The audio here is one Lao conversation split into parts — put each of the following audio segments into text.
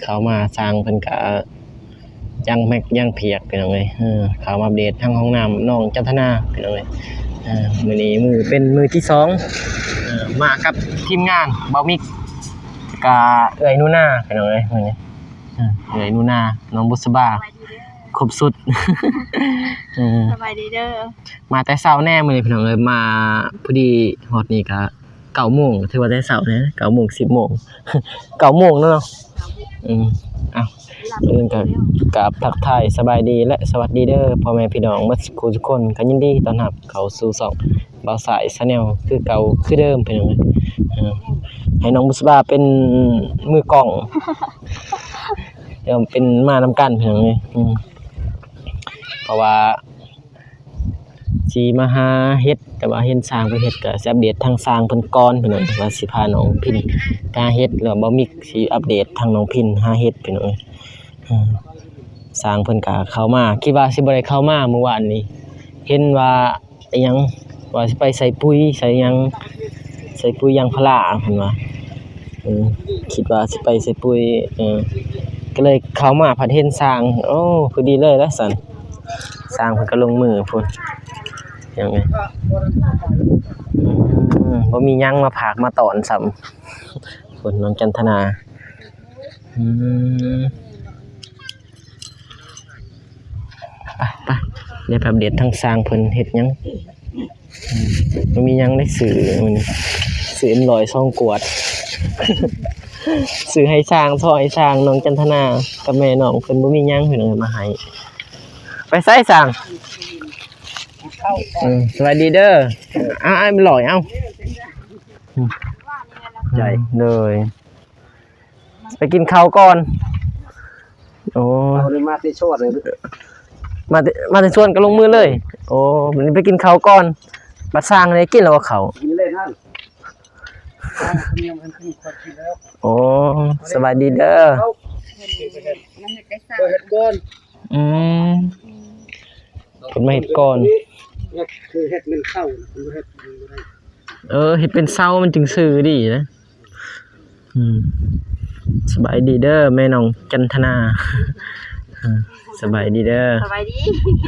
ເຂົ້າມາ ຊ່າງເພິ່ນກະ ຍັງແມັກຍັງພຽກ ພີ່ນ້ອງເອີຍ. ເອີ ເຂົ້າມາອັບເດດທາງຫ້ອງນ້ຳນ້ອງຈັນທະນາ ພີ່ນ້ອງເອີຍ. ເອີ ມື້ນີ້ມື້ເປັນມື້ທີສອງ ເອີ ມາກັບທີມງານບ່າວມິກ ກະເອື້ອຍໜູນາ ພີ່ນ້ອງເອີຍ ມື້ນີ້. ເອີ ເອື້ອຍໜູນາ ນ້ອງບຸດສະບາ ຄົບຊຸດ. ເອີ ສະບາຍດີເດີ. ມາແຕ່ເຊົ້າແດ່ມື້ນີ້ ພີ່ນ້ອງເອີຍ. ມາພໍດີຮອດນີ້ກະ ເກົ້າໂມງ ຖືວ່າແຕ່ເຊົ້າເດ້ ເກົ້າໂມງ ສິບໂມງ ເກົ້າໂມງແລ້ວເນາະ. ອືມ ເອົ້າ ອື່ນກໍກາບທັກທາຍສະບາຍດີ ແລະ ສະຫວັດດີເດີ ພໍ່ແມ່ພີ່ນ້ອງເບິດສູ່ທຸກຄົນ. ກໍຍິນດີຕ້ອນຮັບເຂົ້າສູ່ຊ່ອງບ່າວສາຍ Channel ຄືເກົ່າຄືເດີມ ພີ່ນ້ອງເອີຍ. ເອີ ໃຫ້ນ້ອງບຸດສະບາເປັນມືກ້ອງ ເປັນມານຳກັນ ພີ່ນ້ອງເອີຍ. ອືມ ເພາະວ່າ ຊິມາຫາເຫັດ ແຕ່ວ່າເຫັນຊ່າງເພິ່ນເຮັດ ກໍຊິອັບເດດທາງຊ່າງເພິ່ນກ່ອນ ພີ່ນ້ອງ ວ່າຊິພານ້ອງພິນໄປຫາເຫັດ ແລ້ວບ່າວມິກຊິອັບເດດທາງນ້ອງພິນຫາເຫັດ ພີ່ນ້ອງເອີຍ. ເອີ ຊ່າງເພິ່ນກໍເຂົ້າມາ ຄິດວ່າຊິບໍ່ໄດ້ເຂົ້າມາມື້ວານນີ້ ເຫັນວ່າ ອີຫຍັງ ວ່າຊິໄປໃສ່ປຸ໋ຍໃສ່ຫຍັງ ໃສ່ປຸ໋ຍຢາງພາລາເພິ່ນວ່າ. ເອີ ຄິດວ່າຊິໄປໃສ່ປຸ໋ຍ ເອີ ກໍເລີຍເຂົ້າມາພັດເຫັນຊ່າງ ໂອ້ ພໍດີເລີຍລະຊັ້ນ. ຊ່າງເພິ່ນກໍລົງມືພຸ້ນ ຍັງໄງ ອືມ ບໍ່ມີຫຍັງມາພາກມາຕ້ອນຊ້ຳ ພຸ້ນ ນ້ອງຈັນທະນາ. ອືມ ໄປໆ ດຽວໄປອັບເດດທາງຊ່າງເພິ່ນເຮັດຫຍັງ. ອືມ ບໍ່ມີຫຍັງໄດ້ຊື້ມື້ນີ້ ຊື້ເອັມຮ້ອຍສອງກວດ ຊື້ໃຫ້ຊ່າງ ຊອຍຊ່າງ ນ້ອງຈັນທະນາກັບແມ່ນ້ອງເພິ່ນ ບໍ່ມີຫຍັງເພິ່ນເອົາມາໃຫ້. ໄປໃສຊ່າງ? ເອີ ສະບາຍດີເດີ. ເອົາ ເອົາເອັມຮ້ອຍ ເອົາ ໃຫຍ່ ເອີ ໂດຍ. ໄປກິນເຂົ້າກ່ອນ. ໂອ້ ເອົາມາແຕ່ສວນເລີຍ ມາແຕ່ ມາແຕ່ສວນກໍລົງມືເລີຍ. ໂອ້ ໄປກິນເຂົ້າກ່ອນ ບັດຊ່າງໄດ້ກິນແລ້ວບໍ່ເຂົ້າ? ກິນເລີຍຫັ້ນ. ໂອ້ ສະບາຍດີເດີ. ເຮັດກ່ອນ. ອືມ ເພິ່ນມາເຮັດກ່ອນ. ຄືເຮັດເປັນເສົາ ເພິ່ນບໍ່ເຮັດ ເອີ ເຮັດເປັນເສົາມັນຈຶ່ງຊື່ດີນະ. ອືມ ສະບາຍດີເດີ ແມ່ນ້ອງຈັນທະນາ. ເອີ ສະບາຍດີເດີ. ສະບາຍດີ.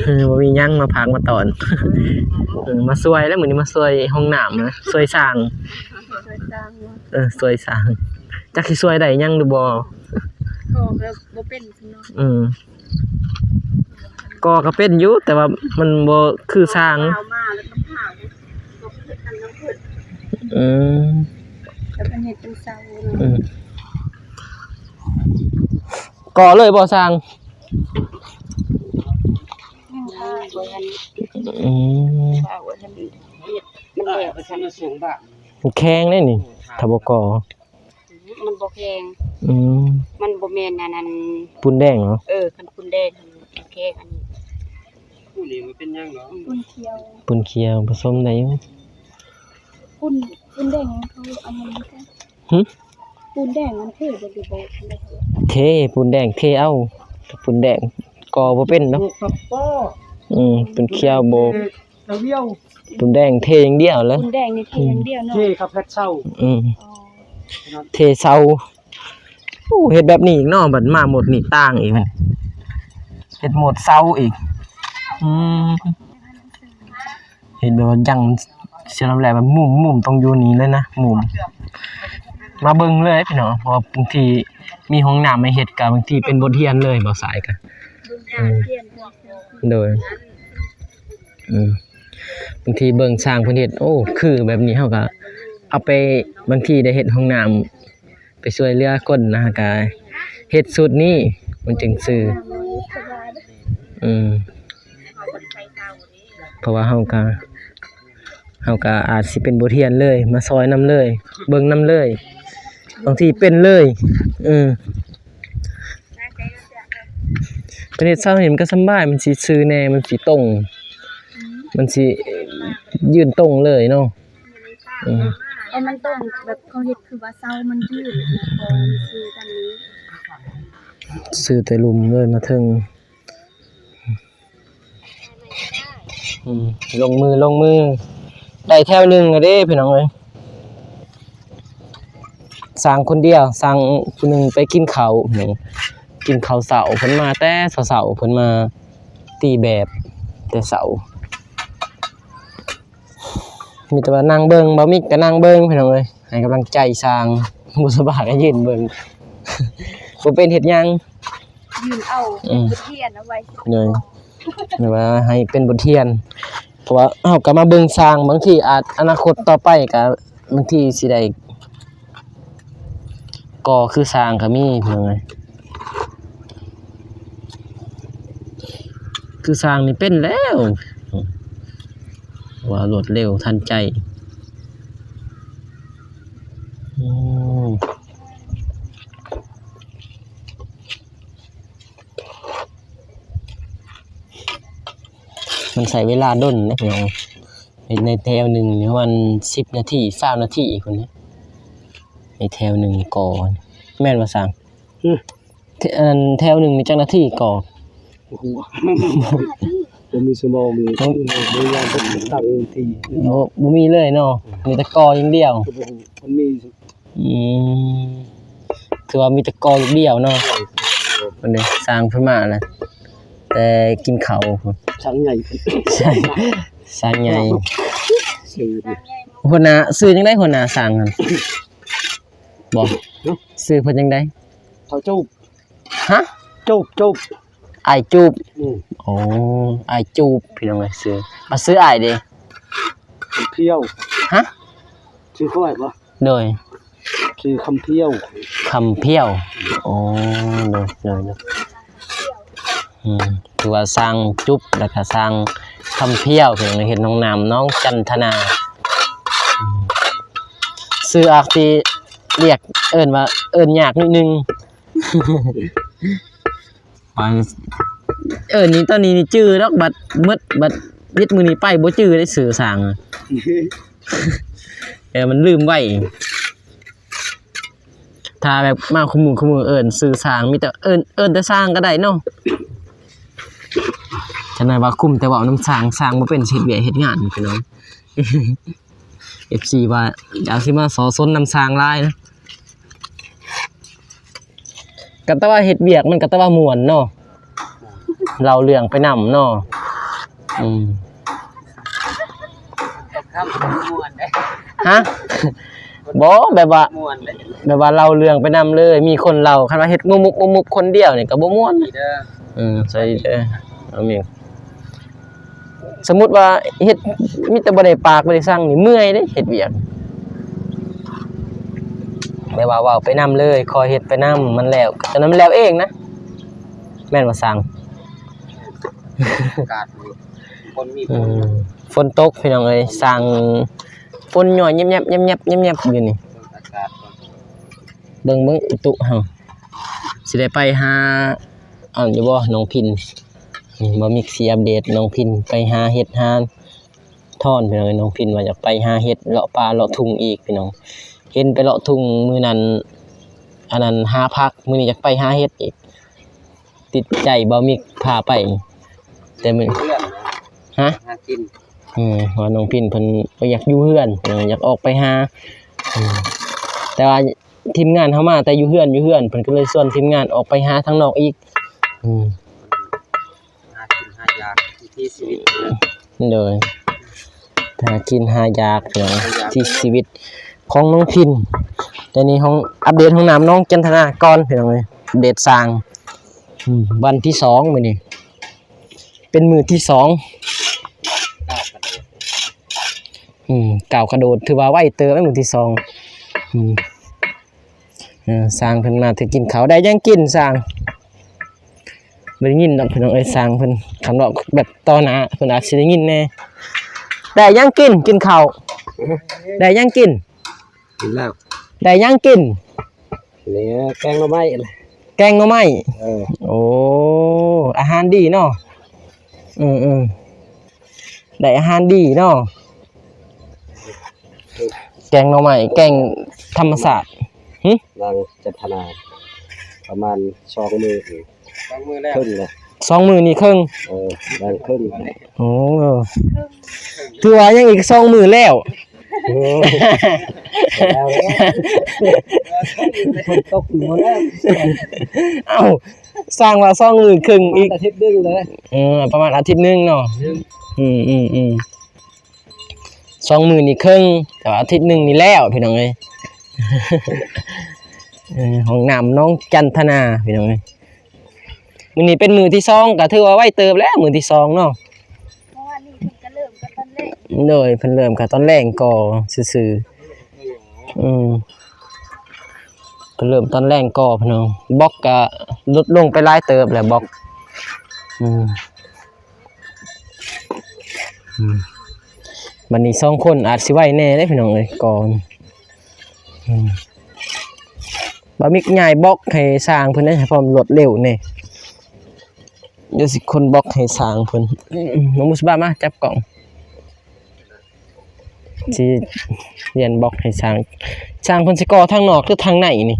ເອີ ບໍ່ມີຫຍັງມາພາກມາຕ້ອນ. ເອີ ມາຊ່ວຍແລ້ວ ມື້ນີ້ມາຊ່ວຍຫ້ອງນ້ຳນະ ຊ່ວຍສ້າງ ຊ່ວຍສ້າງ. ເອີ ຊ່ວຍສ້າງ ຈັກຊິຊ່ວຍໄດ້ຫຍັງຫຼືບໍ່? ກໍ ກໍບໍ່ເປັນ. ອືມ ກໍ ກໍເປັນຢູ່ ແຕ່ວ່າມັນບໍ່ຄືຊ່າງ. ເອົາມາແລ້ວກໍເຜົາ ກໍເຮັດນຳເພິ່ນ. ອືມ ແລ້ວເພິ່ນເຮັດເປັນເສົາ. ອືມ ກໍເລີຍບໍ່ຊ່າງ? ຍັງ ບໍ່ທັນ. ອືມ ເອົາ ບໍ່ທັນເຮັດ ມັນແຫຼກ. ມັນແຂງເດ້ນີ້ ຖ້າບໍ່ກໍ. ມັນບໍ່ແຂງ. ອືມ ມັນບໍ່ແມ່ນອັນນັ້ນ ປູນແດງເນາະ. ເອີ ຄັນປູນແດງແຂງ. ອັນນີ້ ປູນນີ້ມັນເປັນຫຍັງເນາະ? ອືມ ປູນຂຽວ ປູນຂຽວ ປະສົມໄດ້ຢູ່. ປູນ ປູນແດງເຂົາເອົາມາ ຫຶ? ປູນແດງມັນເທບໍ່ ຫຼືບໍ່? ເທ ປູນແດງເທເອົາ. ປູນແດງກໍບໍ່ເປັນເນາະ. ອືມ ປູນຂຽວບໍ່. ຕະວຽວ ປູນແດງເທຢ່າງດຽວເລີຍ. ປູນແດງນີ້ເທຢ່າງດຽວເນາະ. ເທກັບເຮັດເສົາ. ອືມ ອໍ ເທເສົາ. ໂອ້ ເຮັດແບບນີ້ອີກເນາະ ບັດມາໝົດນີ້ຕ່າງອີກ ເຮັດໝົດເສົາອີກ. ອືມ ເຮັດແບບວ່າຍັງ ສຳລັບແລ້ວແບບມຸມ ມຸມຕ້ອງຢູ່ນີ້ເລີຍນະ ມຸມ. ມາເບິ່ງເລີຍພີ່ນ້ອງ ເພາະວ່າບາງທີມີຫ້ອງນ້ຳໃຫ້ເຮັດ ກະບາງທີເປັນບົດຮຽນເລີຍ ບໍ່ສາຍກະ. ອືມ ໂດຍ. ອືມ ບາງທີເບິ່ງຊ່າງເພິ່ນເຮັດ ໂອ້ ຄືແບບນີ້ ເຮົາກະເອົາໄປ ບາງທີໄດ້ເຮັດຫ້ອງນ້ຳ ໄປຊ່ວຍເຫຼືອຄົນນະ ກະເຮັດສູດນີ້ມັນຈຶ່ງຊື່. ອືມ ເພາະວ່າເຮົາກະ ເຮົາກະອາດຊິເປັນບົດຮຽນເລີຍ ມາຊ່ອຍນຳເລີຍ ເບິ່ງນຳເລີຍ ບາງທີເປັນເລີຍ. ອືມ ເຮັດເສົານີ້ມັນກະສຳບາຍ ມັນຊິຊື່ແນ່ ມັນຊິຕົງ ມັນຊິຢືນຕົງເລີຍເນາະ. ອືມ ເອີ ມັນຕ້ອງແບບເຂົາເຮັດຄືວ່າເສົາມັນຢືນ ມັນຊື່ຕາມນີ້ ຊື່ແຕ່ລຸ່ມເລີຍມາເທິງ. ອືມ ລົງມື ລົງມື ໄດ້ແຖວໜຶ່ງແລ້ວເດ້ພີ່ນ້ອງເອີຍ. ຊ່າງຄົນດຽວ, ຊ່າງຜູ້ໜຶ່ງໄປກິນເຂົ້າ, ກິນເຂົ້າເຊົ້າ, ເພິ່ນມາແຕ່ເຊົ້າໆ, ເພິ່ນມາຕີແບບແຕ່ເຊົ້າ. ມີແຕ່ວ່ານັ່ງເບິ່ງ, ບໍ່ມີກໍນັ່ງເບິ່ງ ພີ່ນ້ອງເອີຍ, ໃຫ້ກຳລັງໃຈຊ່າງ, ບໍ່ສະບາຍກໍຢືນເບິ່ງ, ບໍ່ເປັນເຮັດຫຍັງ, ຢືນເອົາ ອືມ ເປັນບົດຮຽນເອົາໄວ້. ໂດຍ ແບບວ່າໃຫ້ເປັນບົດຮຽນ, ເພາະວ່າເຮົາກໍມາເບິ່ງຊ່າງ, ບາງທີອາດ ອະນາຄົດຕໍ່ໄປກໍບາງທີຊິໄດ້ ກໍຄືຊ່າງກໍມີ ພີ່ນ້ອງເອີຍ, ຄືຊ່າງນີ້ເປັນແລ້ວ, ວ່າລວດເລັວທັນໃຈ. ອືມ ມັນໃຊ້ເວລາດົນເດ້ ພີ່ນ້ອງ. ເຮັດໃນແຖວໜຶ່ງນີ້ປະມານສິບນາທີ ຊາວນາທີພຸ້ນເດ້ ໃນແຖວໜຶ່ງກໍ ແມ່ນບໍ່ຊ່າງ? ອືມ ແຖ- ອັນແຖວໜຶ່ງມີຈັກນາທີກໍ? ບໍ່ຮູ້ ບໍ່ມີຊົ່ວໂມງນີ້ ບໍ່ມີເວລາຕັ້ງເວລາ ບໍ່ ບໍ່ມີເລີຍເນາະ ມີແຕ່ກໍຢ່າງດຽວ ກໍບໍ່ຮູ້ ມັນມີ ອືມ ຖືວ່າມີແຕ່ກໍລູກດຽວເນາະ. ເພິ່ນເດ້ ຊ່າງເພິ່ນມາແລ້ວ ແຕ່ກິນເຂົ້າພຸ້ນ ຊ່າງໃຫຍ່ ຊ່າງ ຊ່າງໃຫຍ່. ຊື່ ຫົວໜ້າຊື່ຈັ່ງໃດ ຫົວໜ້າຊ່າງຫັ້ນ? ບໍ່ ຊື່ເພິ່ນຈັ່ງໃດ? ເຖົ້າຈູບ. ຮະ? ຈູບ ຈູບ. ອ້າຍຈູບ. ອືມ ໂອ້ ອ້າຍຈູບ ພີ່ນ້ອງເອີຍ. ຊື່ ມາຊື່ອ້າຍເດ້? ຄຳພຽວ. ຮະ? ຊື່ຂ້ອຍບໍ່? ໂດຍ ຊື່ຄຳພຽວ ຄຳພຽວ. ໂອ້ ໂດຍ ໂດຍ ໂດຍ. ອືມ ຖືວ່າຊ່າງຈຸບ ແລ້ວກະຊ່າງຄຳພຽວ ເພິ່ນເຮັດຫ້ອງນ້ຳນ້ອງຈັນທະນາ. ອືມ ຊື່ອາດຊິລຽກ ເອີ້ນວ່າ ເອີ້ນຍາກໜ້ອຍໜຶ່ງ. ວ່າ ເອີ ນີ້ຕອນນີ້ນີ້ຈື່ດອກ ບັດໝົດ ບັດປິດມື້ນີ້ໄປບໍ່ຈື່ໄດ້ຊື່ຊ່າງ ເອີ ມັນລືມໄວ. ຖ້າແບບມາຄູ່ມື້ ຄູ່ມື້ເອີ້ນຊື່ຊ່າງ ມີແຕ່ເອີ້ນ ເອີ້ນແຕ່ຊ່າງກໍໄດ້ເນາະ. ຈັກໜ້ອຍວ່າຄຸມແຕ່ເວົ້ານຳຊ່າງ ຊ່າງບໍ່ເປັນເຮັດວຽກເຮັດງານ ພີ່ນ້ອງ. ເອັຟຊີ ວ່າຢາກຊິມາສໍ້ຊົນນຳຊ່າງຫຼາຍນະ. ກໍແຕ່ວ່າເຮັດວຽກມັນກໍແຕ່ວ່າມ່ວນເນາະ ເລົ່າເລື່ອງໄປນຳເນາະ. ອືມ ຄຳມ່ວນເດ້. ຮະ? ບໍ່ ແບບວ່າ ມ່ວນເດ້ ແບບວ່າເລົ່າເລື່ອງໄປນຳເລີຍ ມີຄົນເລົ່າ. ຄັນວ່າເຮັດງຸບໆ ງຸບໆ ຄົນດຽວນີ້ກໍບໍ່ມ່ວນ. ເອີ ໃສ່ເດີ ເອົາມີ ສົມມຸດວ່າເຮັດ ມີແຕ່ບໍ່ໄດ້ປາກບໍ່ໄດ້ສັງນີ້ ເມື່ອຍເດ້ເຮັດວຽກ. ແບບວ່າເວົ້າໄປນຳເລີຍ ຄອຍເຮັດໄປນຳ ມັນແລ້ວ ຕອນນັ້ນມັນແລ້ວເອງນະ. ແມ່ນບໍ່ສັງ? ອາກາດນີ້ ຝົນມີ ອືມ ຝົນຕົກ ພີ່ນ້ອງເອີຍ ສັງ ຝົນຍ້ອຍແຍບໆ ແຍບໆ ແຍບໆ ຢູ່ນີ້. ອາກາດ ເບິ່ງ ເບິ່ງອຸຕຸເຮົາ ຊິໄດ້ໄປຫາ ອັນ ຢູ່ບໍ່ ນ້ອງພິນ. ນີ້ ບໍ່ມີຊິອັບເດດ ນ້ອງພິນໄປຫາເຫັດຫາທອນ ພີ່ນ້ອງເອີຍ. ນ້ອງພິນວ່າຢາກໄປຫາເຫັດ ເລາະປ່າເລາະທຸ່ງອີກ ພີ່ນ້ອງ. ເຫັນໄປເລາະທຸ່ງມື້ນັ້ນ ອັນນັ້ນ ຫາຜັກ, ມື້ນີ້ຢາກໄປຫາເຫັດອີກ. ຕິດໃຈບ່າວມິກພາໄປ ແຕ່ມື້ ເພື່ອນ ຮະ? ຫາກິນ. ເອີ ວ່ານ້ອງພິນເພິ່ນບໍ່ຢາກຢູ່ເຮືອນ ເອີ ຢາກອອກໄປຫາ ເອີ ແຕ່ວ່າທີມງານເຮົາມາແຕ່ຢູ່ເຮືອນ ຢູ່ເຮືອນ ເພິ່ນກໍເລີຍຊວນທີມງານອອກໄປຫາທາງນອກອີກ. ເອີ ຫາກິນຫາຢາກ ວິຖີຊີວິດ. ໂດຍ ຫາກິນຫາຢາກ ວິຖີຊີວິດຂອງນ້ອງພິນ. ແຕ່ນີ້ຫ້ອງ ອັບເດດຫ້ອງນ້ຳນ້ອງຈັນທະນາກ່ອນ ພີ່ນ້ອງເອີຍ ອັບເດດສ້າງ. ອືມ ວັນທີສອງມື້ນີ້ ເປັນມື້ທີສອງ. ອືມ ກ້າວກະໂດດ ຖືວ່າໄວເຕີບ ມື້ທີສອງ. ອືມ ເອີ ຊ່າງເພິ່ນມາຖືກກິນເຂົ້າ. ໄດ້ຫຍັງກິນຊ່າງ? ບໍ່ໄດ້ຍິນດອກ ພີ່ນ້ອງເອີຍ ຊ່າງເພິ່ນ ຄັນເວົ້າແບບຕໍ່ໜ້າ ເພິ່ນອາດຊິໄດ້ຍິນແດ່. ໄດ້ຫຍັງກິນ? ກິນເຂົ້າ. ໄດ້ຫຍັງກິນ? ກິນແລ້ວ. ໄດ້ຫຍັງກິນ? ນີ້ແກງໜໍ່ໄມ້. ແກງໜໍ່ໄມ້? ເອີ. ໂອ້ ອາຫານດີເນາະ. ເອີໆ ໄດ້ອາຫານດີເນາະ. ແກງໜໍ່ໄມ້ ແກງທຳມະຊາດ. ຫຶ? ນາງຈັນທະນາ ປະມານສອງມື້ ສອງມື້ແລ້ວ ເຄິ່ງແລ້ວ. ສອງມື້ນີ້ເຄິ່ງ. ເອີ ແບ່ງເຄິ່ງ. ໂອ້ ຖືວ່າຍັງອີກສອງມື້ແລ້ວ. ເອີ ແລ້ວແຫຼະ ຝົນຕົກໝົດແລ້ວ. ເອົ້າ ສ້າງວ່າສອງມື້ເຄິ່ງອີກ ອາທິດໜຶ່ງເລີຍ ເອີ ປະມານອາທິດໜຶ່ງເນາະ. ອືມ ອືມ ອືມ ສອງມື້ນີ້ເຄິ່ງ ແຕ່ວ່າອາທິດໜຶ່ງນີ້ແລ້ວ ພີ່ນ້ອງເອີຍ. ເອີ ຫ້ອງນ້ຳໜອງຈັນທະນາ ພີ່ນ້ອງເອີຍ. ມື້ນີ້ເປັນມື້ທີສອງ ກໍຖືວ່າໄວເຕີບແລ້ວ ມື້ທີສອງເນາະ. ເມື່ອວານນີ້ເພິ່ນກໍເລີ່ມກໍຕອນແລງ ໂດຍ ເພິ່ນເລີ່ມກໍຕອນແລງກໍຊື່ໆ. ອືມ ເພິ່ນເລີ່ມຕອນແລງກໍ ພີ່ນ້ອງ ບລັອກກໍຫຼຸດລົງໄປຫຼາຍເຕີບແລ້ວ ບລັອກ. ອືມ ອືມ ບັດນີ້ສອງຄົນອາດຊິໄວແດ່ເດ້ ພີ່ນ້ອງເອີຍ ກໍ ອືມ ບ່າວມິກຍ້າຍບລັອກໃຫ້ຊ່າງເພິ່ນເດ້ ໃຫ້ພ້ອມລວດເລັວແດ່. ດຽວຊິຂົນບລັອກໃຫ້ຊ່າງເພິ່ນ. ອືມ ນ້ອງບຸດສະບາ ມາຈັບກ້ອງ ຊິລຽນບລັອກໃຫ້ຊ່າງ. ຊ່າງເພິ່ນຊິກໍ່ທາງນອກ ຫຼື ທາງໃນນີ້?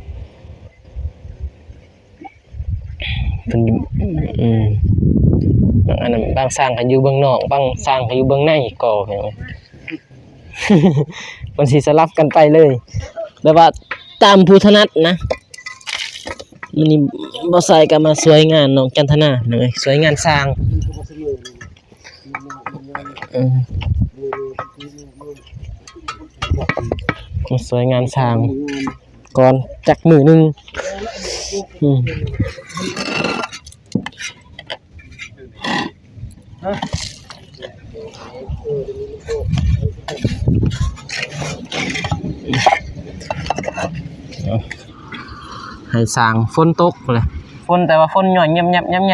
ເພິ່ນ ອືມ ບາງອັນນັ້ນ ບາງຊ່າງກໍຢູ່ເບື້ອງນອກ ບາງຊ່າງກໍຢູ່ເບື້ອງໃນກໍ ມັນຊິສະຫຼັບກັນໄປເລີຍ ແບບວ່າຕາມຜູ້ຖະໜັດນະ. ມື້ນີ້ບ່າວໄຊກໍມາຊ່ວຍງານນ້ອງຈັນທະນາ ເອີຍ ຊ່ວຍງານຊ່າງ. ເອີ ມາຊ່ວຍງານຊ່າງກ່ອນຈັກມື້ໜຶ່ງ. ອືມ ໃຫ້ຊ່າງ ຝົນຕົກແຫຼະ ຝົນ ແຕ່ວ່າຝົນຍ້ອຍແຍ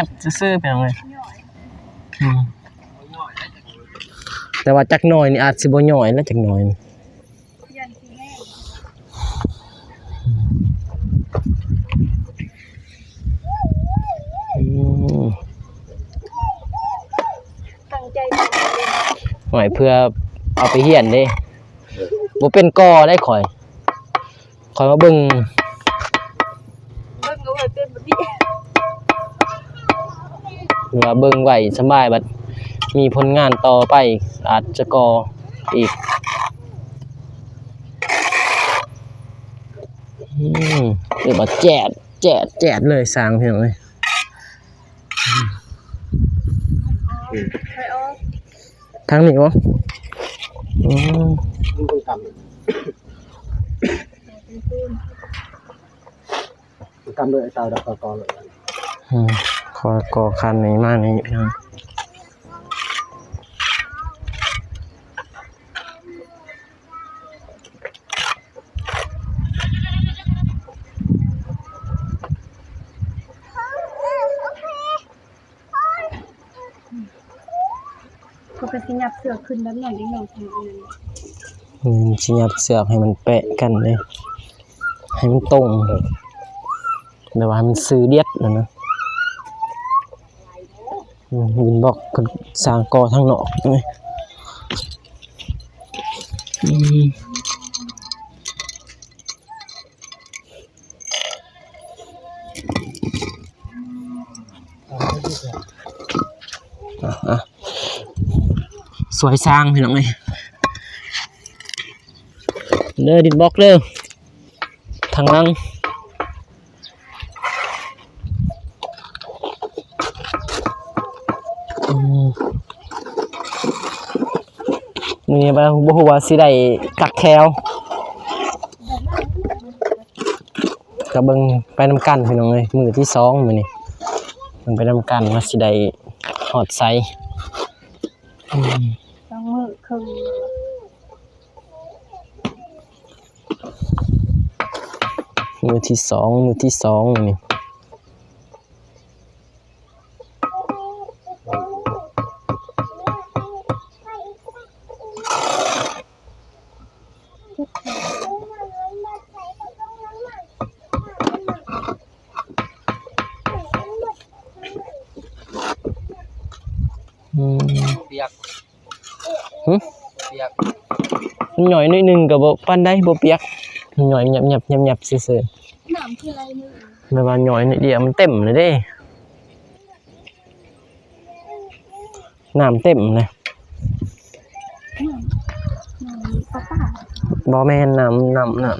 ບໆໆຊື່ໆ ພີ່ນ້ອງເອີຍ. ອືມ ແຕ່ວ່າຈັກໜ່ອຍນີ້ອາດຊິບໍ່ຍ້ອຍແລ້ວ ຈັກໜ່ອຍນີ້. ອືມ ຕັ້ງໃຈ ໂອ້ຍ ເພື່ອເອົາໄປຮຽນເດ້ ບໍ່ເປັນກໍໄດ້ຂ້ອຍ. ຂ້ອຍມາເບິ່ງ ເບິ່ງກໍວ່າເປັນແບບນີ້ ວ່າເບິ່ງໄວ້ສະບາຍ ບັດມີຜົນງານຕໍ່ໄປ ອາດຈະກໍ່ອີກ. ອືມ ຄືວ່າແຈດ ແຈດ ແຈດເລີຍ ຊ່າງ ພີ່ນ້ອງເອີຍ. ທາງນີ້ບໍ່? ອືມ ກຳເລີຍເຕົາດອກ ກໍເລີຍ. ອືມ ຂໍກໍ່ຄັນນີ້ມານີ້ ພີ່ນ້ອງ. ເຂົາກໍຊິຫຍັບເຊືອກຂຶ້ນແບບນັ້ນເດ້ເນາະ ທາງອັນນັ້ນ. ແມ່ນ ຊິຫຍັບເຊືອກໃຫ້ມັນແປະກັນເດ້ ໃຫ້ມັນຕົງ ແບບວ່າໃຫ້ມັນຊື່ດຽດຫັ້ນນະ. ອືມ ດິນບລັອກເພິ່ນສ້າງກໍ່ທາງນອກ. ອືມ ອ່ະ ຊ່ວຍສ້າງ ພີ່ນ້ອງເອີຍ ເດີ ດິນບລັອກເດີ ທາງຫຼັງ. ອືມ ມື້ນີ້ບໍ່ ບໍ່ຮູ້ວ່າຊິໄດ້ຈັກແຖວ ກໍເບິ່ງໄປນຳກັນ ພີ່ນ້ອງເອີຍ. ມື້ທີສອງມື້ນີ້ ເບິ່ງໄປນຳກັນວ່າຊິໄດ້ຮອດໃສ. ອືມ ສອງມື້ເຄິ່ງ ມື້ທີສອງ ມື້ທີສອງນີ້. ອືມ ປຽກ. ຫຶ? ປຽກ. ມັນຫຍ້ອຍໜ້ອຍໜຶ່ງກໍບໍ່ປານໃດ ບໍ່ປຽກ. ຫຍ້ອຍຫຍັບໆໆຊື່ໆ. ນ້ຳຄືໄຫຼນີ້? ແບບວ່າຫຍ້ອຍໜ້ອຍດຽວມັນເຕັມເລີຍເດ້. ນ້ຳເຕັມເລີຍ. ນ້ຳ ນ້ຳປະປາ. ບໍ່ແມ່ນນ້ຳ ນ້ຳ ນ້ຳ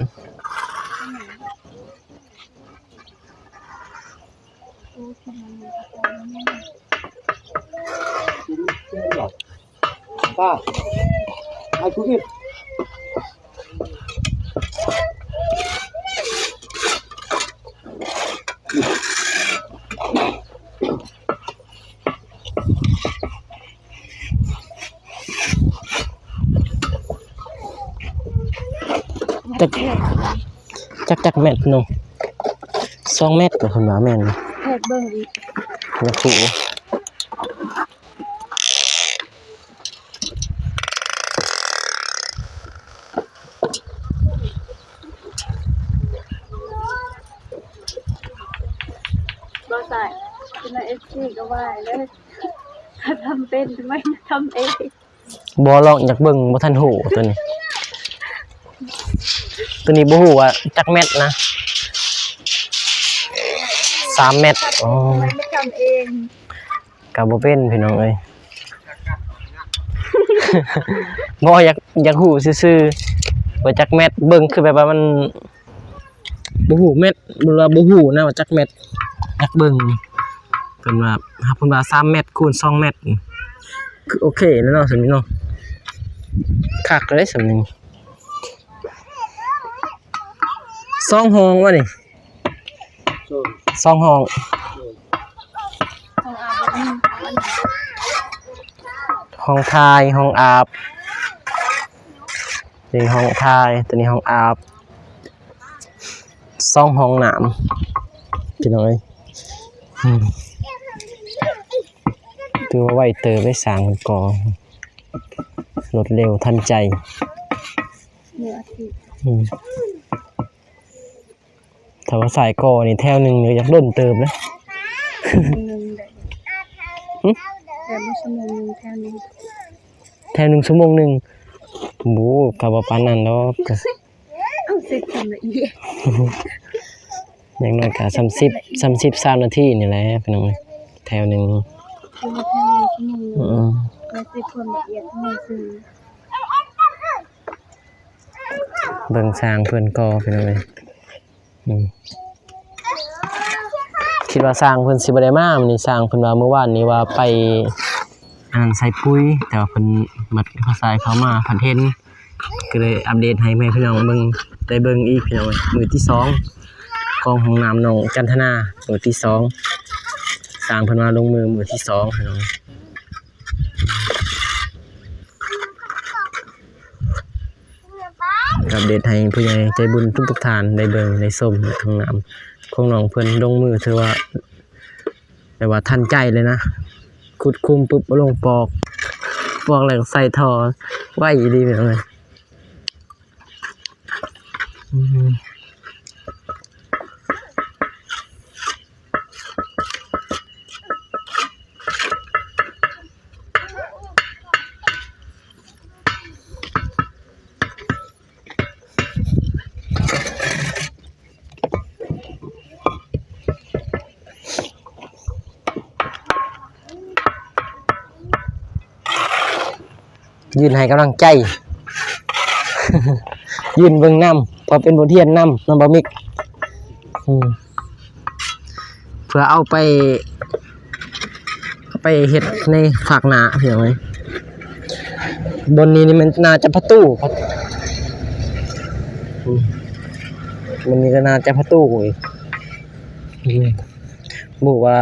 ຈັກ ຈັກ ຈັກແມັດເນາະ ສອງແມັດ ເພິ່ນວ່າແມ່ນ ແທກເບິ່ງອີກ ໂອ້ໂຫ. ບໍ່ໃສ່ ເປັນເອັຟຊີກໍວ່າເລີຍ ຖ້າທຳເປັນ ທຳໄມ ທຳເອງ. ບໍ່ລອງ ຢາກເບິ່ງ ບໍ່ທັນຮູ້ໂຕນີ້ ໂຕນີ້ບໍ່ຮູ້ວ່າຈັກແມັດນະ ສາມແມັດ ອໍ ທຳເອງ ກໍບໍ່ເປັນ ພີ່ນ້ອງເອີຍ ບໍ່ ຢາກ ຢາກຮູ້ຊື່ໆ ວ່າຈັກແມັດ ເບິ່ງຄືແບບວ່າມັນ ບໍ່ຮູ້ແມັດ ບໍ່ ວ່າບໍ່ຮູ້ນະວ່າຈັກແມັດ ຢາກເບິ່ງ ເພິ່ນວ່າ ຫາກເພິ່ນວ່າສາມແມັດຄູນສອງແມັດ ຄືໂອເຄແລ້ວເນາະ ສ່ຳນີ້ເນາະ ຄັກເລີຍສ່ຳນີ້ ສອງຫ້ອງວະນີ້ ສອງຫ້ອງ ຫ້ອງຖ່າຍ ຫ້ອງອາບ ນີ້ຫ້ອງຖ່າຍ ໂຕນີ້ຫ້ອງອາບ ສອງຫ້ອງນ້ຳ ພີ່ນ້ອງເອີຍ ອືມ ຖືວ່າໄວເຕີບໄດ້ ສ້າງເພິ່ນກໍ ລວດເລັວທັນໃຈ ມື້ອາທິດ ອືມ ຖ້າວ່າສາຍກໍນີ້ແຖວໜຶ່ງນີ້ຢາກດົນເຕີບເດ້ ຊົ່ວໂມງໜຶ່ງໄດ້ ຫຶ? ແຕ່ບໍ່ຊົ່ວໂມງໜຶ່ງແຖວໜຶ່ງ ແຖວໜຶ່ງຊົ່ວໂມງໜຶ່ງ ໂອ້ ກໍບໍ່ປານນັ້ນດອກ ເອົາເຊັກຄວາມລະອຽດ ຢ່າງໜ້ອຍກໍສາມສິບ ສາມສິບ ສາມນາທີນີ້ແຫຼະ ພີ່ນ້ອງເອີຍ ແຖວໜຶ່ງ ຄືວ່າແຖວໜຶ່ງຊົ່ວໂມງໜຶ່ງ ອືມ ກໍເຊັກຄວາມລະອຽດໜ້ອຍຊື່ ເບິ່ງຊ່າງເພິ່ນກໍ ພີ່ນ້ອງເອີຍ ອືມ ຄິດວ່າຊ່າງເພິ່ນຊິບໍ່ໄດ້ມາມື້ນີ້ ຊ່າງເພິ່ນວ່າມື້ວານນີ້ວ່າໄປ ອັນນັ້ນ ໃສ່ປຸ໋ຍ ແຕ່ວ່າເພິ່ນບັດເຂົ້າສາຍເຂົ້າມາພັດເຫັນ ກໍເລີຍອັບເດດໃຫ້ແມ່ພີ່ນ້ອງເບິ່ງ ໄດ້ເບິ່ງອີກ ພີ່ນ້ອງເອີຍ ມື້ທີສອງຂອງຫ້ອງນ້ຳນ້ອງຈັນທະນາ ມື້ທີສອງ ຊ່າງເພິ່ນມາລົງມືມື້ທີສອງ ພີ່ນ້ອງ ອັບເດດໃຫ້ຜູ້ໃຫຍ່ໃຈບຸນທຸກໆທ່ານໄດ້ເບິ່ງໄດ້ຊົມ ຫ້ອງນ້ຳຂອງນ້ອງເພິ່ນລົງມື ຖືວ່າ ແບບວ່າທັນໃຈເລີຍນະ ຂຸດຂຸມປຸບ ເອົາລົງປອກ ປອກແລ້ວກໍໃສ່ທໍ່ ໄວອີ່ຫຼີ ພີ່ນ້ອງເອີຍ ອືມ. ຢືນໃຫ້ກຳລັງໃຈ ຢືນເບິ່ງນຳ ເພາະເປັນບົດຮຽນນຳ ນຳບ່າວມິກ ອືມ ເພື່ອເອົາໄປ ໄປເຮັດໃນພາກໜ້າ ພີ່ນ້ອງເອີຍ ບ່ອນນີ້ນີ້ແມ່ນໜ້າຈະປະຕູ ອືມ ມັນນີ້ກໍໜ້າຈະປະຕູອີກ ອືມ ບໍ່ຮູ້ວ່າ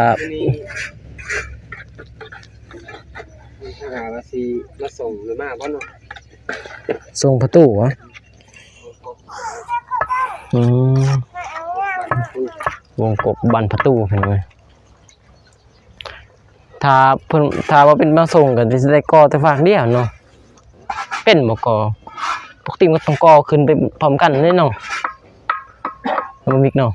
ຖ້າຫາກວ່າຊິມາສົ່ງຫຼືມາບໍ່ເນາະ ສົ່ງປະຕູຫວາ? ອືມ ວົງກົບບ້ານປະຕູ ພີ່ນ້ອງເອີຍ ຖ້າເພິ່ນ ຖ້າວ່າເປັນມາສົ່ງກໍຊິໄດ້ກໍ່ແຕ່ຟາກດຽວເນາະ ເປັນບໍ່ກໍ່ ປົກຕິມັນຕ້ອງກໍ່ຂຶ້ນໄປພ້ອມກັນເດ້ເນາະ ບໍ່ມີເນາະ.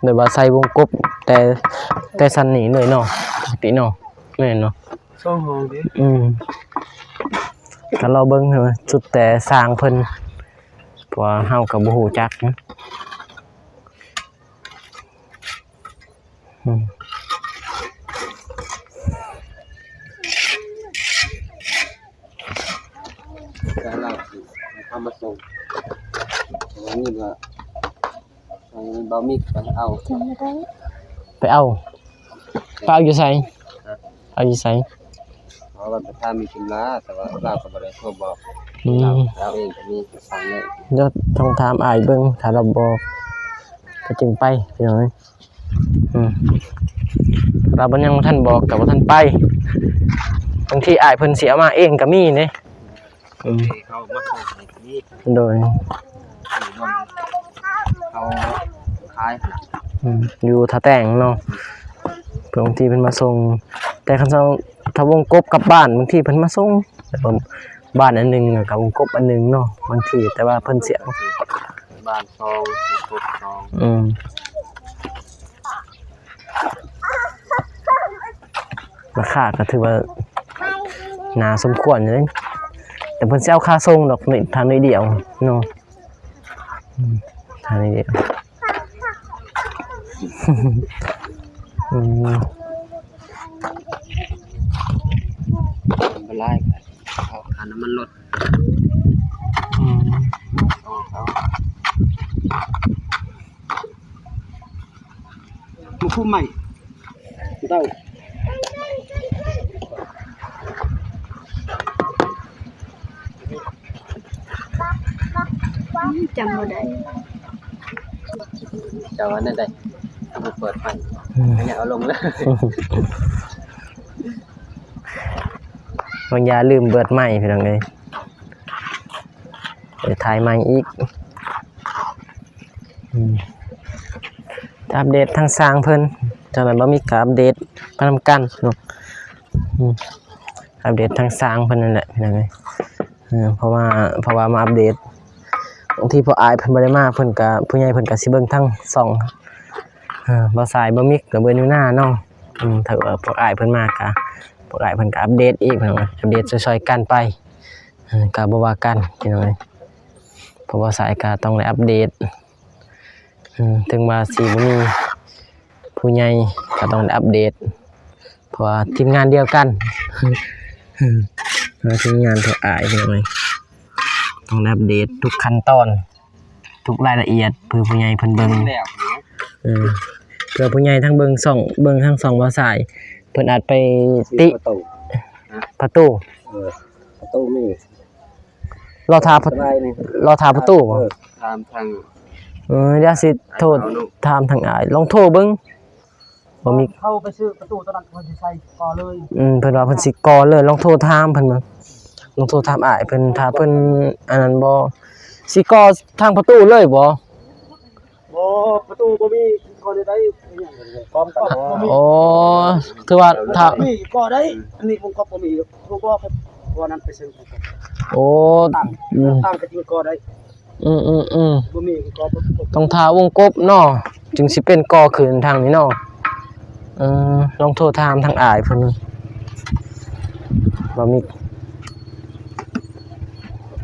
ແບບວ່າໃສ່ວົງກົບແຕ່ ແຕ່ຊັ້ນນີ້ເລີຍເນາະ ປົກຕິເນາະ ແມ່ນເນາະ ສອງຫ້ອງເດ້ ອືມ ກໍລໍເບິ່ງເນາະ ສຸດແຕ່ຊ່າງເພິ່ນ ເພາະວ່າເຮົາກໍບໍ່ຮູ້ຈັກນະ ອືມ. ກະລາວຊິເອົາມາສົ່ງ. ແຕ່ວ່ານີ້ກໍໃຫ້ບ່າວມິກໄປເອົາ. ຈຳບໍ່ໄດ້. ໄປເອົາ? ໄປເອົາຢູ່ໃສ? ເອົາຢູ່ໃສ? ເພາະວ່າໄປຖາມມີກິນລາ ແຕ່ວ່າລາວກໍບໍ່ໄດ້ໂທບອກ. ອືມ ລາວເອົາເອງກໍມີສັ່ງເລີຍ. ດຽວຕ້ອງຖາມອ້າຍເບິ່ງ ຖ້າລາວບອກກໍຈຶ່ງໄປ ພີ່ນ້ອງເອີຍ. ອືມ ລາວບໍ່ ຍັງບໍ່ທັນບອກກໍບໍ່ທັນໄປ. ບາງທີອ້າຍເພິ່ນຊິເອົາມາເອງກໍມີເດ້. ອືມ ເຂົາມາສົ່ງໃຫ້ນີ້ ໂດຍ ຢູ່ບ່ອນເຂົາຂາຍຫັ້ນນະ. ອືມ ຢູ່ທ່າແຕງເນາະ ບາງທີເພິ່ນມາສົ່ງ. ແຕ່ຄັນເຮົາ ຖ້າວົງກົບກັບບ້ານ ບາງທີເພິ່ນມາສົ່ງ ແຕ່ວ່າບ້ານອັນໜຶ່ງ ແລ້ວກໍວົງກົບອັນໜຶ່ງເນາະ ບາງທີ. ແຕ່ວ່າເພິ່ນຊິ ບ້ານສອງ ວົງກົບສອງ. ອືມ ລາຄາກໍຖືວ່າໜ້າສົມຄວນຢູ່ເດ້ ແຕ່ເພິ່ນຊິເອົາຄ່າສົ່ງດອກ ໜ້ອຍ ຖ້າໜ້ອຍດຽວເນາະ. ອືມ ຖ້າໜ້ອຍດຽວ. ອືມ ບໍ່ຫຼາຍ ເອົາຄ່ານ້ຳມັນລົດ. ອືມ ເອົາ ເອົາ ມາຄຸມໃໝ່ ເຕົ້າ ອືມ ຈຳບໍ່ໄດ້. ເຈົ້າວ່າແນວໃດ? ຄືບໍ່ເປີດໄຟ? ອືມ ອັນນີ້ເອົາລົງເລີຍ. ບາງຢ່າລືມເປີດໄມ ພີ່ນ້ອງເອີຍ. ໄປຖ່າຍໃໝ່ອີກ. ອືມ ອັບເດດທາງຊ່າງເພິ່ນ ຈັ່ງໃດບໍ່ມີກໍອັບເດດໄປນຳກັນເນາະ. ອືມ ອັບເດດທາງຊ່າງເພິ່ນນັ້ນແຫຼະ ພີ່ນ້ອງເອີຍ. ເອີ ເພາະວ່າ ເພາະວ່າມາອັບເດດ ບາງທີພວກອ້າຍເພິ່ນບໍ່ໄດ້ມາ ເພິ່ນກະ ຜູ້ໃຫຍ່ເພິ່ນກະຊິເບິ່ງທາງຊ່ອງ ເອີ ບ່າວຊາຍ ບ່າວມິກ ແລະ ເບິ່ງຢູ່ໜ້າເນາະ. ອືມ ຖ້າວ່າພວກອ້າຍເພິ່ນມາກະ ພວກອ້າຍເພິ່ນກະອັບເດດອີກ ພີ່ນ້ອງເອີຍ ອັບເດດຊ່ອຍໆກັນໄປ. ເອີ ກໍບໍ່ວ່າກັນ ພີ່ນ້ອງເອີຍ ເພາະວ່າສາຍກໍຕ້ອງໄດ້ອັບເດດ. ເອີ ເຖິງວ່າຊິບໍ່ມີຜູ້ໃຫຍ່ກໍຕ້ອງໄດ້ອັບເດດ ເພາະວ່າທີມງານດຽວກັນ ເພາະວ່າທີມງານພວກອ້າຍ ພີ່ນ້ອງເອີຍ ຕ້ອງໄດ້ອັບເດດທຸກຂັ້ນຕອນ ທຸກລາຍລະອຽດ ເພື່ອຜູ້ໃຫຍ່ເພິ່ນເບິ່ງ. ເອີ ເພື່ອຜູ້ໃຫຍ່ທັງເບິ່ງຊ່ອງ ເບິ່ງທັງຊ່ອງບ່າວຊາຍ ເພິ່ນອາດໄປຕິ ປະຕູ ປະຕູ ເອີ ປະຕູມີ ລໍຖ້າ ສະບາຍນີ້ ລໍຖ້າປະຕູບໍ? ເອີ ຖາມທາງ ເອີ ດຽວຊິໂທຖາມທາງອ້າຍ ລອງໂທເບິ່ງ. ບໍ່ມີ ເຂົາໄປຊື້ປະຕູຕົວນັ້ນ ເພິ່ນຊິໃສ່ກໍ່ເລີຍ. ອືມ ເພິ່ນວ່າເພິ່ນຊິກໍ່ເລີຍ ລອງໂທຖາມເພິ່ນເບິ່ງ ລອງໂທຖາມອ້າຍເພິ່ນ ຖ້າເພິ່ນອັນນັ້ນບໍ່ ຊິກໍ່ທາງປະຕູເລີຍບໍ? ບໍ່ ປະຕູບໍ່ມີ ກໍ່ໄດ້ ກໍ່ບໍ່ມີ. ອໍ ຄືວ່າຖ້າ ມີກໍ່ໄດ້ ອັນນີ້ວົງກົບບໍ່ມີ ບໍ່ບອກ ເພາະນັ້ນໄປຊື້. ໂອ້ ຕັ້ງ ອືມ ຕັ້ງກໍຈິງກໍ່ໄດ້. ອືມໆໆ ບໍ່ມີກໍບໍ່ ຕ້ອງຖ້າວົງກົບເນາະ ຈຶ່ງຊິເປັນກໍ່ຂຶ້ນທາງນີ້ເນາະ. ເອີ ລອງໂທຖາມທາງອ້າຍເພິ່ນ ບໍ່ມີ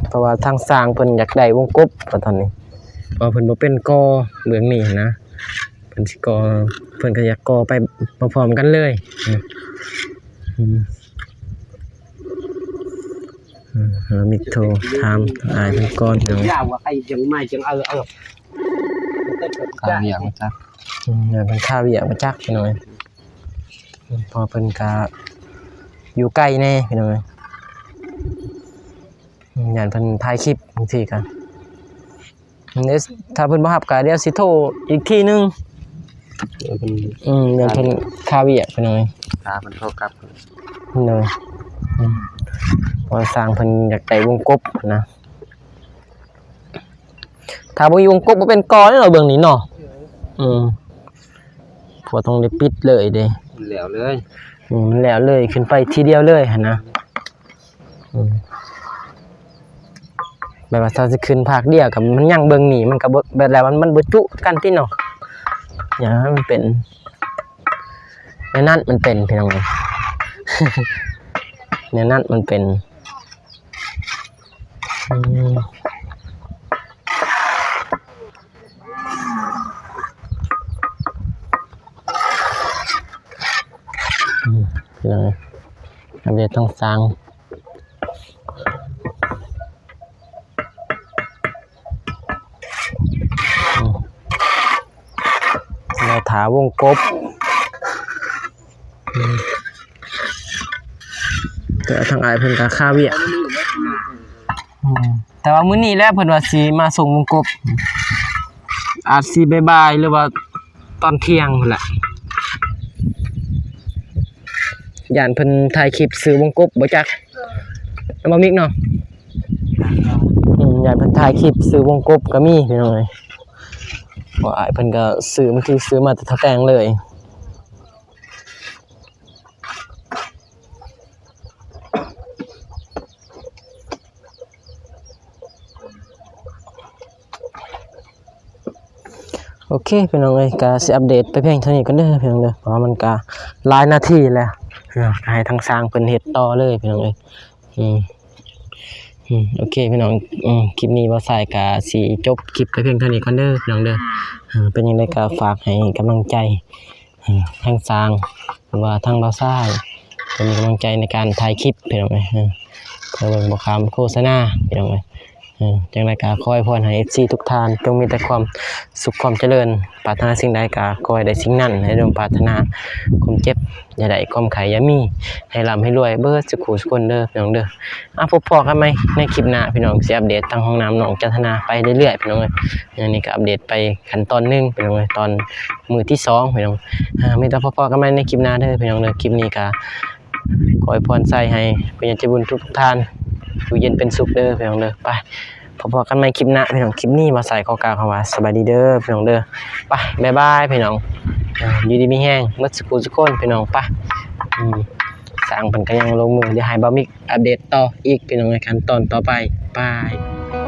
ເພາະວ່າທາງຊ່າງເພິ່ນຢາກໄດ້ວົງກົບວ່າຕອນນີ້ ເພາະວ່າເພິ່ນບໍ່ເປັນກໍ່ເບື້ອງນີ້ຫັ້ນນະ ເພິ່ນຊິກໍ່ ເພິ່ນກໍຢາກກໍ່ໄປພ້ອມໆກັນເລີຍ. ອືມ ອືມ ເອີ ມີໂທຖາມອ້າຍເພິ່ນກ່ອນເນາະ ຄາວຽກມາຈັກ. ອືມ ເພິ່ນຄາວຽກມາຈັກ ພີ່ນ້ອງເອີຍ ເພາະເພິ່ນກະຢູ່ໄກແດ່ ພີ່ນ້ອງເອີຍ ຢ້ານເພິ່ນຖ່າຍຄລິບ ບາງທີກະ ເອີ ຖ້າເພິ່ນບໍ່ຮັບກໍດຽວຊິໂທອີກທີໜຶ່ງ. ເອີ ເພິ່ນ ອືມ ຢ້ານເພິ່ນຄາວຽກ ພີ່ນ້ອງເອີຍ ຖ້າເພິ່ນໂທກັບ. ໂດຍ ອືມ ເພາະວ່າຊ່າງເພິ່ນຢາກໄດ້ວົງກົບນະ ຖ້າບໍ່ມີວົງກົບບໍ່ເປັນກໍ່ເນາະ ເບື້ອງນີ້ເນາະ. ອືມ ເພາະວ່າຕ້ອງໄດ້ປິດເລີຍເດ້ ແລ້ວເລີຍ. ອືມ ມັນແລ້ວເລີຍ ຂຶ້ນໄປທີດຽວເລີຍຫັ້ນນະ. ອືມ ແບບວ່າຖ້າຊິຂຶ້ນພາກດຽວກໍມັນຍັງເບິ່ງນີ້ ມັນກໍບໍ່ ແບບແລ້ວມັນ ມັນບໍ່ຈຸກັນຕິເນາະ. ຢ່າໃຫ້ມັນເປັນ ແນວນັ້ນມັນເປັນ ພີ່ນ້ອງເອີຍ ແນວນັ້ນມັນເປັນ. ອືມ ອືມ ພີ່ນ້ອງເອີຍ ອັບເດດທາງຊ່າງ. ຫາວົງກົບ ອືມ ແຕ່ທາງອ້າຍເພິ່ນກໍຄາວຽກ ອືມ ແຕ່ວ່າມື້ນີ້ແຫຼະເພິ່ນວ່າຊິມາສົ່ງວົງກົບ ອາດຊິບ່າຍໆ ຫຼືວ່າຕອນທ່ຽງພຸ້ນແຫຼະ ຢ້ານເພິ່ນຖ່າຍຄລິບຊື້ວົງກົບບໍ່ຈັກ ບໍ່ມິກເນາະ ອືມ ຢ້ານເພິ່ນຖ່າຍຄລິບຊື້ວົງກົບກໍມີພີ່ນ້ອງເອີຍ ເພາະອ້າຍເພິ່ນກໍຊື້ ບາງທີຊື້ມາແຕ່ທ່າແຕງເລີຍ. ໂອເຄພີ່ນ້ອງເອີຍ ກະຊິອັບເດດໄປພຽງເທົ່ານີ້ກ່ອນເດີພີ່ນ້ອງເດີ ເພາະວ່າມັນກະຫຼາຍນາທີແລ້ວ ເນາະ ໃຫ້ທາງຊ່າງເພິ່ນເຮັດຕໍ່ເລີຍພີ່ນ້ອງເອີຍ ອືມ ອືມ ໂອເຄພີ່ນ້ອງ ອືມ ຄລິບນີ້ບ່າວຊາຍກະຊິຈົບຄລິບໄປພຽງເທົ່ານີ້ກ່ອນເດີພີ່ນ້ອງເດີ ເປັນຈັ່ງໃດກະຝາກໃຫ້ກຳລັງໃຈ ເອີ ທາງຊ່າງ ຫຼືວ່າທາງບ່າວຊາຍ ເປັນກຳລັງໃຈໃນການຖ່າຍຄລິບພີ່ນ້ອງເອີຍ ເອີ ເພື່ອເບິ່ງບໍ່ຂ້າມໂຄສະນາພີ່ນ້ອງເອີຍ ເອີ ຈັ່ງໃດກໍຂໍອວຍພອນໃຫ້ເອັຟຊີທຸກທ່ານ ຈົ່ງມີແຕ່ຄວາມສຸກຄວາມຈະເລີນ ປາດຖະໜາສິ່ງໃດກໍຂໍໃຫ້ໄດ້ສິ່ງນັ້ນ ໃຫ້ສົມປາດຖະໜາ ຄວາມເຈັບຢ່າໄດ້ ຄວາມໄຂ້ຢ່າມີ ໃຫ້ລ່ຳໃຫ້ລວຍເບິດສຸຂູສຸຄົນເດີພີ່ນ້ອງເດີ. ອ່າ ພົບພໍ້ກັນໃໝ່ໃນຄລິບໜ້າພີ່ນ້ອງ ຊິອັບເດດທາງຫ້ອງນ້ຳນ້ອງຈັນທະນາໄປເລື້ອຍໆພີ່ນ້ອງເອີຍ. ອັນນີ້ກໍອັບເດດໄປຂັ້ນຕອນໜຶ່ງພີ່ນ້ອງເອີຍ ຕອນມື້ທີສອງພີ່ນ້ອງ. ອ່າ ມີແຕ່ພົບພໍ້ກັນໃໝ່ໃນຄລິບໜ້າເດີພີ່ນ້ອງເດີ. ຄລິບນີ້ກໍຂໍອວຍພອນໃສ່ໃຫ້ຜູ້ໃຫຍ່ໃຈບຸນທຸກໆທ່ານຢູ່ເຢັນເປັນສຸກເດີພີ່ນ້ອງເດີ. ໄປ ພົບພໍ້ກັນໃໝ່ຄລິບໜ້າພີ່ນ້ອງ. ຄລິບນີ້ບ່າວຊາຍຂໍກ່າວຄຳວ່າສະບາຍດີເດີພີ່ນ້ອງເດີ. ໄປ ບາຍບາຍພີ່ນ້ອງ. ອ່າ ຢູ່ດີມີແຮງເບິດສຸຂູສຸຄົນພີ່ນ້ອງ. ໄປ ອືມ ຊ່າງເພິ່ນກໍຍັງລົງມື ດຽວໃຫ້ບ່າວມິກອັບເດດຕໍ່ອີກພີ່ນ້ອງໃນຂັ້ນຕອນຕໍ່ໄປ. ບາຍ.